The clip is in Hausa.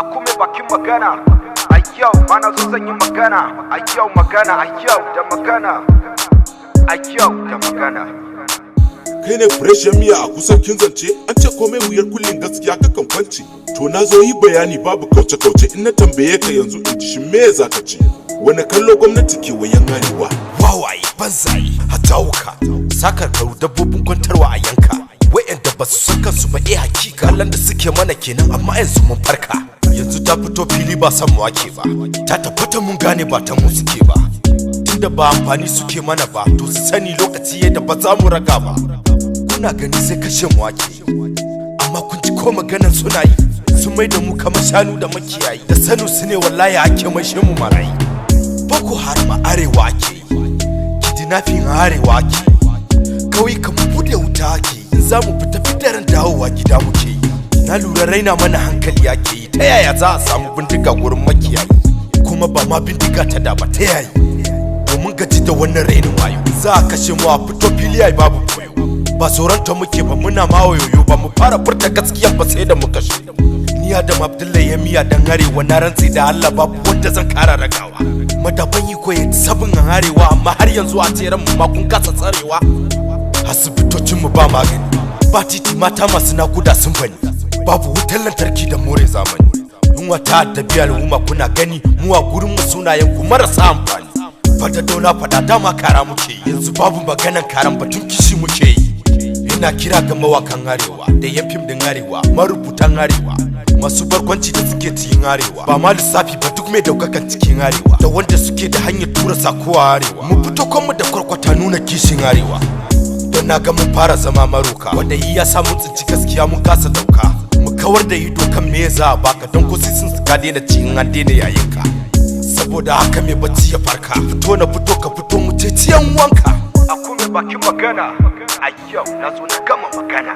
A kuma bakin magana. A yau mana zo zan yi magana. A yau magana, a yau da magana. A yau da magana. Kai ne fresh miya a kusan kin zance. An ce komai wuyar kullin, gaskiya kakan kwance. To, na zo yi bayani, babu kauce kauce. In na tambaye ka yanzu in ji, shin me za ka ce? Wani kallo gwamnati ke wayan arewa? Wawaye, banzaye, hatawuka, sakarkaru, dabbobin kwantarwa a yanka, wa'yanda ba su san kansu ba. Eh, hakika kallon da suke mana kenan, amma yanzu mun farka. Yanzu ta fito fili, ba san mu ake ba. Ta tabbata mun gane ba ta mu suke ba, tunda ba amfani suke mana ba. To, su sani lokaci yadda ba za mu raga ba. Kuna gani sai kashe mu ake, amma kun ji ko maganan suna yi? Sun mai da mu kamar shanu da makiyayi. Da sanu su ne wallahi ake maishe mu marayi. Boko Haram a arewa ake yi, kidnapping a arewa ake yi, kauyukan mu bude wuta ake yi. In za mu fita fitarin dawowa gida muke yi. Na lura raina mana hankali ake yi. Ta yaya za a samu bindiga gurin makiyayi? Kuma ba ma bindiga ta da ba, ta yayi? Domin gaji da wannan rainin wayo, za a kashe mu a fito fili ai babu koyo. Ba tsoron ta muke ba, muna ma wayoyo. Ba mu fara furta gaskiya ba sai da mu kashe. Ni Adam Abdullahi ya miya dan arewa, na rantsi da Allah babu wanda zan kara ragawa. Madaban iko ya sabin an arewa, amma har yanzu a tseren mu ma kun kasa tsarewa. Asibitocin mu ba magani, ba titi, mata masu nakuda sun bani, babu wutar lantarki da more zamani. Yunwa ta addabi al'umma, kuna gani. Mu a gurin mu sunayen ku marasa amfani. Fada dauna fada, dama kara muke yi, yanzu babu maganan karan, batun kishi muke yi. Ina kira ga mawakan arewa da yan fim din arewa, marubutan arewa, masu barkwanci da suke cikin arewa, ba ma lissafi ba, duk mai daukakan cikin arewa da wanda suke da hanyar tura sako a arewa, mu fito kanmu da kwarkwata, nuna kishin arewa. Don na ga mun fara zama maroka wanda yi ya sa mun tsinci gaskiya mun kasa dauka. Mu kawar da ido kan me za a baka, don ko sun ka daina ci in an daina yayin ka. Saboda haka, mai bacci ya farka. Fito na fito, ka fito, mu ce ciyan wanka. A kuma bakin magana. A yau na zo na gama magana.